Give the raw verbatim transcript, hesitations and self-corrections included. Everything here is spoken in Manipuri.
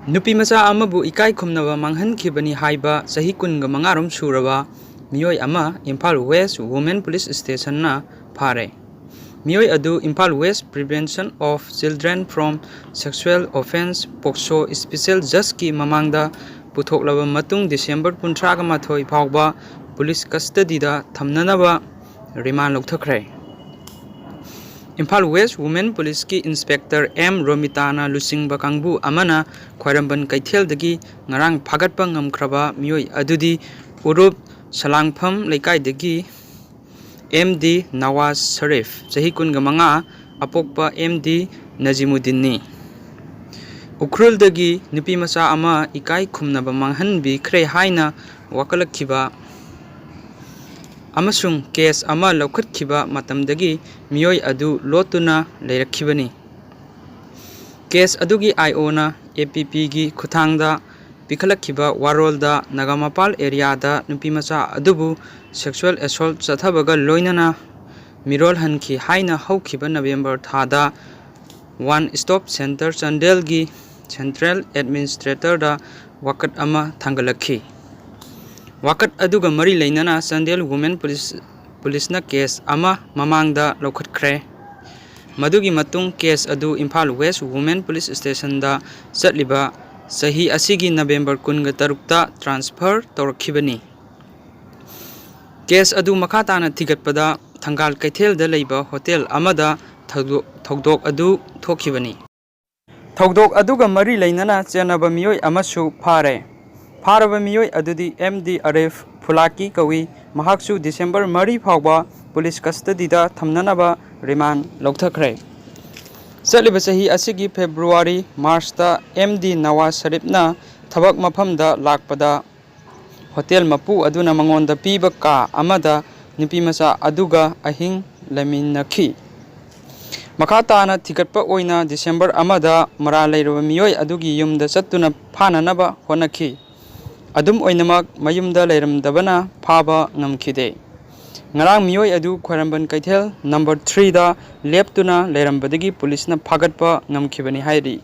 ꯅꯨꯄꯤ ꯃꯆꯥ ꯑꯃꯕꯨ ꯏꯀꯥꯏ ꯈꯨꯝꯅꯕ ꯃꯥꯡꯍꯟꯈꯤꯕꯅꯤ ꯍꯥꯏꯕ ꯆꯍꯤ ꯀꯨꯟꯒ ꯃꯉꯥꯔꯣꯝ ꯁꯨꯔꯕ ꯃꯤꯑꯣꯏ ꯑꯃ ꯏꯝꯐꯥꯜ ꯋꯦꯁ ꯋꯨꯃꯦꯟ ꯄꯨꯂꯤꯁ ꯁ꯭ꯇꯦꯁꯟꯅ ꯐꯥꯔꯦ꯫ ꯃꯤꯑꯣꯏ ꯑꯗꯨ Imphal west Prevention of Children from Sexual Offence, POCSO, special ꯖꯖꯀꯤ ꯃꯃꯥꯡꯗ ꯄꯨꯊꯣꯛꯂꯕ ꯃꯇꯨꯡ ꯗꯤꯁꯦꯝꯕꯔ ꯀꯨꯟꯊ꯭ꯔꯥꯒ ꯃꯥꯊꯣꯏ ꯐꯥꯎꯕ ꯄꯨꯂꯤꯁ ꯀꯁꯇꯗꯤꯗ ꯊꯝꯅꯅꯕ ꯔꯤꯃꯥꯟ ꯂꯧꯊꯈ꯭ꯔꯦ꯫ ꯏꯝꯐꯥꯜ ꯋꯦꯁ ꯋꯨꯃꯦꯟ ꯄꯨꯂꯤꯁꯀꯤ ꯏꯟꯁꯄꯦꯛꯇꯔ ꯑꯦꯝ ꯔꯣꯃꯤꯇꯥꯅ ꯂꯨꯆꯤꯡꯕ ꯀꯥꯡꯕꯨ ꯑꯃꯅ ꯈ꯭ꯋꯥꯏꯔꯝꯕꯟ ꯀꯩꯊꯦꯜꯗꯒꯤ ꯉꯔꯥꯡ ꯐꯥꯒꯠꯄ ꯉꯝꯈ꯭ꯔꯕ ꯃꯤꯑꯣꯏ ꯑꯗꯨꯗꯤ ꯎꯔꯨꯞ ꯁꯂꯥꯡꯐꯝ ꯂꯩꯀꯥꯏꯗꯒꯤ ꯑꯦꯝ ꯗꯤ ꯅꯋꯥꯖ ꯁꯔꯤꯐ, ꯆꯍꯤ ꯀꯨꯟꯒ ꯃꯉꯥ, ꯑꯄꯣꯛꯄ ꯑꯦꯝ ꯗꯤ ꯅꯖꯤꯃꯨꯗꯤꯟꯅꯤ꯫ ꯎꯈ꯭ꯔꯨꯜꯗꯒꯤ ꯅꯨꯄꯤ ꯃꯆꯥ ꯑꯃ ꯏꯀꯥꯏ ꯈꯨꯝꯅꯕ ꯃꯥꯡꯍꯟꯕꯤꯈ꯭ꯔꯦ ꯍꯥꯏꯅ ꯋꯥꯀꯠꯂꯛꯈꯤꯕ ꯑꯃꯁꯨꯡ ꯀꯦꯁ ꯑꯃ ꯂꯧꯈꯠꯈꯤꯕ ꯃꯇꯝꯗꯒꯤ ꯃꯤꯑꯣꯏ ꯑꯗꯨ ꯂꯣꯠꯇꯨꯅ ꯂꯩꯔꯛꯈꯤꯕꯅꯤ꯫ ꯀꯦꯁ ꯑꯗꯨꯒꯤ ꯑꯥꯏ ꯑꯣꯅ ꯑꯦ ꯄꯤ ꯄꯤꯒꯤ ꯈꯨꯠꯊꯥꯡꯗ ꯄꯤꯈꯠꯂꯛꯈꯤꯕ ꯋꯥꯔꯣꯜꯗ ꯅꯒꯥꯃꯄꯥꯜ ꯑꯦꯔꯤꯌꯥꯗ ꯅꯨꯄꯤ ꯃꯆꯥ ꯑꯗꯨꯕꯨ ꯁꯦꯛꯁꯨꯋꯦꯜ ꯑꯦꯁꯣꯜꯠ ꯆꯠꯊꯕꯒ ꯂꯣꯏꯅꯅ ꯃꯤꯔꯣꯜꯍꯟꯈꯤ ꯍꯥꯏꯅ ꯍꯧꯈꯤꯕ ꯅꯕꯦꯝꯕꯔ ꯊꯥꯗ ꯋꯥꯟ ꯁ꯭ꯇꯣꯞ ꯁꯦꯟꯇꯔ ꯆꯥꯟꯗꯦꯜꯒꯤ ꯁꯦꯟꯇ꯭ꯔꯦꯜ ꯑꯦꯗꯃꯤꯅꯤꯁꯇ꯭ꯔꯦꯇꯔꯗ ꯋꯥꯀꯠ ꯑꯃ ꯊꯥꯡꯒꯠꯂꯛꯈꯤ꯫ ꯋꯥꯀꯠ ꯑꯗꯨꯒ ꯃꯔꯤ ꯂꯩꯅꯅ ꯆꯥꯟꯗꯦꯜ ꯋꯨꯃꯦꯟ ꯄꯨꯂꯤꯁ, ꯄꯨꯂꯤꯁꯅ ꯀꯦꯁ ꯑꯃ ꯃꯃꯥꯡꯗ ꯂꯧꯈꯠꯈ꯭ꯔꯦ꯫ ꯃꯗꯨꯒꯤ ꯃꯇꯨꯡ ꯀꯦꯁ ꯑꯗꯨ ꯏꯝꯐꯥꯜ ꯋꯦꯁ ꯋꯨꯃꯦꯟ ꯄꯨꯂꯤꯁ ꯁ꯭ꯇꯦꯁꯟꯗ ꯆꯠꯂꯤꯕ ꯆꯍꯤ ꯑꯁꯤꯒꯤ ꯅꯕꯦꯝꯕꯔ ꯀꯨꯟꯒ ꯇꯔꯨꯛꯇ ꯇ꯭ꯔꯥꯟꯁꯐꯔ ꯇꯧꯔꯛꯈꯤꯕꯅꯤ꯫ ꯀꯦꯁ ꯑꯗꯨ ꯃꯈꯥ ꯇꯥꯅ ꯊꯤꯒꯠꯄꯗ ꯊꯪꯒꯥꯜ ꯀꯩꯊꯦꯜꯗ ꯂꯩꯕ ꯍꯣꯇꯦꯜ ꯑꯃꯗ ꯊꯧꯗꯣꯛ, ꯊꯧꯗꯣꯛ ꯑꯗꯨ ꯊꯣꯛꯈꯤꯕꯅꯤ꯫ ꯊꯧꯗꯣꯛ ꯑꯗꯨꯒ ꯃꯔꯤ ꯂꯩꯅꯅ ꯆꯦꯟꯅꯕ ꯃꯤꯑꯣꯏ ꯑꯃꯁꯨ ꯐꯥꯔꯦ꯫ ꯐꯥꯔꯕ ꯃꯤꯑꯣꯏ ꯑꯗꯨꯗꯤ ꯑꯦꯝ ꯗꯤ ꯑꯔꯤꯐ ꯐꯨꯂꯥꯀꯤ ꯀꯧꯏ꯫ ꯃꯍꯥꯛꯁꯨ ꯗꯤꯁꯦꯝꯕꯔ ꯃꯔꯤ ꯐꯥꯎꯕ ꯄꯨꯂꯤꯁ ꯀꯁꯇꯗꯤꯗ ꯊꯝꯅꯅꯕ ꯔꯤꯃꯥꯟ ꯂꯧꯊꯈ꯭ꯔꯦ꯫ ꯆꯠꯂꯤꯕ ꯆꯍꯤ ꯑꯁꯤꯒꯤ ꯐꯦꯕ꯭ꯔꯨꯋꯥꯔꯤ, ꯃꯥꯔꯆꯇ ꯑꯦꯝ ꯗꯤ ꯅꯋꯥꯖ ꯁꯔꯤꯐꯅ ꯊꯕꯛ ꯃꯐꯝꯗ ꯂꯥꯛꯄꯗ ꯍꯣꯇꯦꯜ ꯃꯄꯨ ꯑꯗꯨꯅ ꯃꯉꯣꯟꯗ ꯄꯤꯕ ꯀꯥ ꯑꯃꯗ ꯅꯨꯄꯤꯃꯆꯥ ꯑꯗꯨꯒ ꯑꯍꯤꯡ ꯂꯩꯃꯤꯟꯅꯈꯤ꯫ ꯃꯈꯥ ꯇꯥꯅ ꯊꯤꯒꯠꯄ ꯑꯣꯏꯅ ꯗꯤꯁꯦꯝꯕꯔ ꯑꯃꯗ ꯃꯔꯥꯜ ꯂꯩꯔꯕ ꯃꯤꯑꯣꯏ ꯑꯗꯨꯒꯤ ꯌꯨꯝꯗ ꯆꯠꯇꯨꯅ ꯐꯥꯅꯅꯕ ꯍꯣꯠꯅꯈꯤ꯫ ꯑꯗꯨꯝ ꯑꯣꯏꯅꯃꯛ, ꯃꯌꯨꯝꯗ ꯂꯩꯔꯝꯗꯕꯅ ꯐꯥꯕ ꯉꯝꯈꯤꯗꯦ꯫ ꯉꯔꯥꯡ ꯃꯤꯑꯣꯏ ꯑꯗꯨ ꯈ꯭ꯋꯥꯏꯔꯝꯕꯟ ꯀꯩꯊꯦꯜ ꯅꯝꯕꯔ ꯊ꯭ꯔꯤꯗ ꯂꯦꯞꯇꯨꯅ ꯂꯩꯔꯝꯕꯗꯒꯤ ꯄꯨꯂꯤꯁꯅ ꯐꯥꯒꯠꯄ ꯉꯝꯈꯤꯕꯅꯤ ꯍꯥꯏꯔꯤ꯫